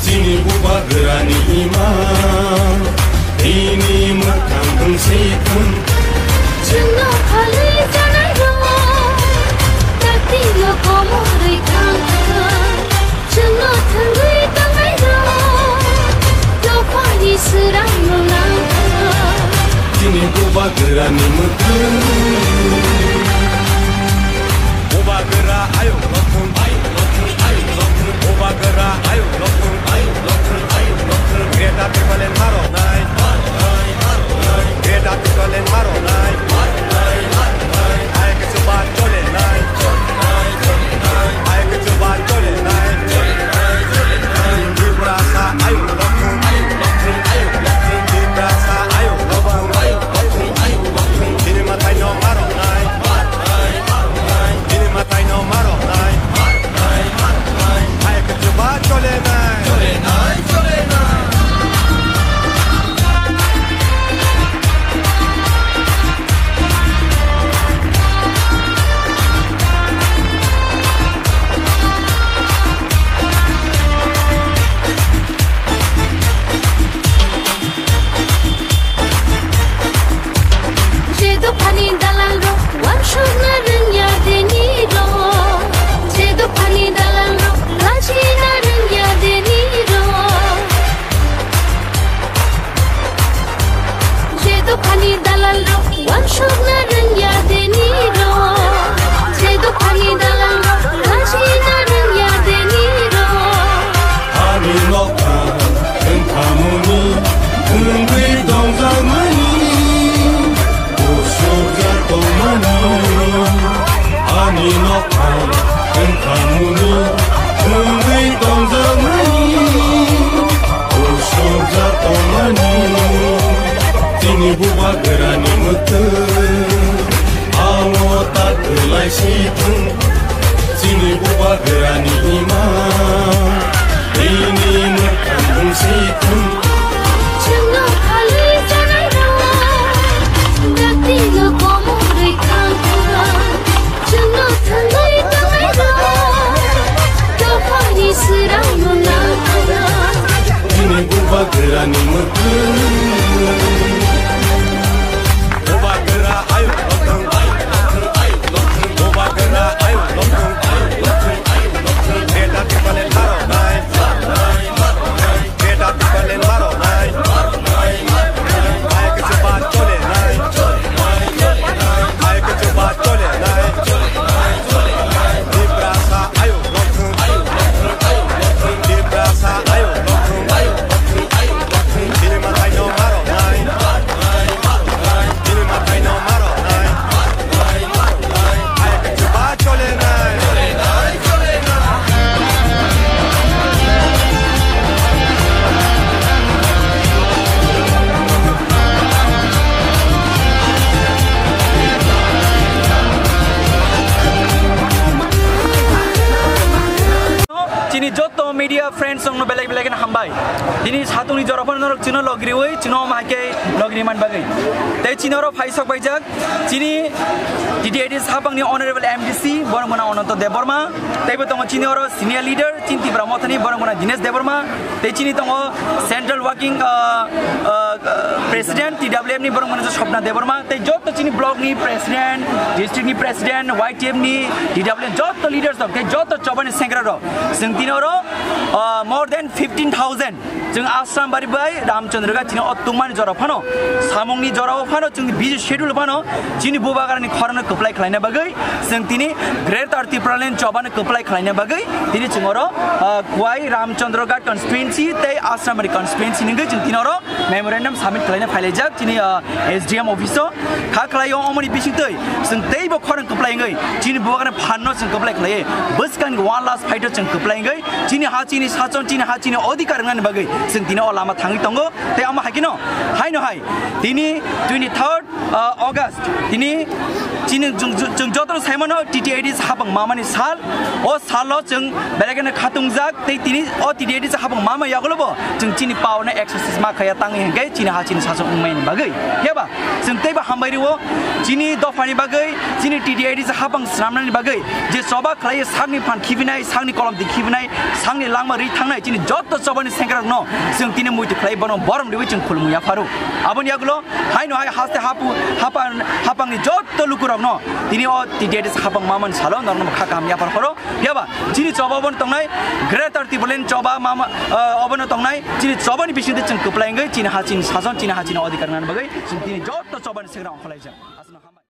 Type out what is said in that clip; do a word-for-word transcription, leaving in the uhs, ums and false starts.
Chini bubagrani ima, ini mwkhang wng si thung. Chwngno phalwi janairok, dakti yo komorwi thang thang. Chwngno thangwi tongnairok, dophani swrangno nang thang. Chini bubagrani mwkhang. Bubagra ayuk lothung, ayuk lothung, ayuk lothung. Bubagra ayuk lothung, ayuk lothung, ayuk lothung. Greater Tipraland maroknai, maroknai, maroknai. Greater Tipraland maroknai, maroknai, maroknai. Ayuk chuba cholenai, cholenai, cholenai. Ayuk chuba cholenai, cholenai, cholenai. Tiprasa ayuk lothung, ayuk lothung, ayuk lothung. Tiprasa ayuk lothung, ayuk lothung, ayuk lothung. Chini mwtaino maroknai. Bini mwtaino maroknai. Hai khe chuba cholenai. Je dophani dalalrok wansukna rwngya deni rok. Je dophani dalalrok lachina rwngya deni rok. Je dophani dalalrok wansukna rwngya deni rok. Je dophani dalalrok lachina rwngya deni rok. Ani nokha wngkhamuni wngwi tongjakmani, usukjak tongmani. Ani nokha wngkhamuni wngwi tongjakmani, usukjak tongmani. Chini bubagrani mwtwng amo ta kwlai si thung. Chini bubagrani ima, bini mwkhang wng si thung. Chwngno phalwi janairok, dakti yo komorwi thang thang. Chwngno thangwi tongnairok, dophani swrangno nang thang. Chini bubagrani mwkhang. Bubagra ayuk lothung, ayuk lothung, ayuk lothung. Bubagra ayuk lothung, ayuk lothung, ayuk lothung. Greater Tipraland maroknai, maroknai, maroknai. Greater Tipraland maroknai, maroknai, maroknai. Hai khe chuba cholenai, cholenai, cholenai. Hai khe chuba cholenai, cholenai, cholenai. Tiprasa ayuk lothung, ayuk lothung, ayuk lothung. Tiprasa ayuk lothung, ayuk lothung, ayuk lothung. Bini mwtaino maroknai. Bini mwtaino maroknai. Hai khe chuba cholenai. Chini joto media friends rokno belai belai kheno hambai. Tini satungni jora phano norok chino logriwi chino omo hai khe logri man bagwi. Tei chini oro phai sok baijak chini T T A D saphangni honorable M D C borok mona Ananto Debbarma. Teibo tongo chini oro senior leader chini Tipra Mothani borok mona Dinesh Debbarma. Tei chini tongo central working, ah, ah, ah, president T W F ni borok mona Swapna Debbarma. Tei joto chini block ni president, district ni president, Y T F ni, T W F joto leaders rok tei joto chobani sengra rok. Chwng tini oro, ah, more than fifteen thousand. Chwng Asrambari bai Ramchandra Ghat chini o tungmani jora phano, samungni jora o phano, chwngni busy schedule phano, chini bubagrani khorangno kwplai khlaina bagwi, chwng tini Greater Tipraland chobano kwplai khlaina bagwi, tini chwng oro, ah, Khowai Ramchandra Ghat constituency tei Asrambari constituency ni wngwi chwng tini oro memorandum submit khlaina phailaijak chini, ah, S D M office o. Kha khlai o omoni bisingtwi chwng teibo khorang kwplai wngwi chini bubagrani phanno chwng kwplai khlaiwi bwskangni one last fight o chwng kwplai wngwi chini ha chini sachon chini ha chini odhikar wngnani bagwi Chwng tini o lama thangwi tongo, tei omo hai kheno, haino hai, tini twenty third, uh, August, tini chini chwng, chwng, chwng jotono sai mano T T A D C hapang mamani sal, o salo chwng belai kheno khatungjak, tei tini o T T A D C hapang mama yagulo bo chwng chini power no exercise ma khaya tangwi hwnkhe chini ha chini sasong wngmani bagwi. Phiya ba chwng teibo hambai rwo chini dophani bagwi, chini T T A D C hapang swnamnani bagwi je choba khlaiwi sakni phan khibinai, sakni kolom di khibinai, sakni langma ri thangnai chini joto chobani sengkrokno chwng tini muitu khlai bono borom riwi chwng khulumung yapharo. Aboni yagulo haino hai haste hapu hapan hapangni joto lukurokno tini o T T A D C hapang mamani salo norokno kha kaham yaphar horo. Phiya ba chini choba obono tongnai Greater Tipraland choba mama, ah, obono tongnai chini chobani bisingtwi chwng kwplai wngwi chini ha chini sason chini ha chini odhikar nani bagwi chwng tini joto chobani sengkrok ongkhorlaijak. Aswkno hambai.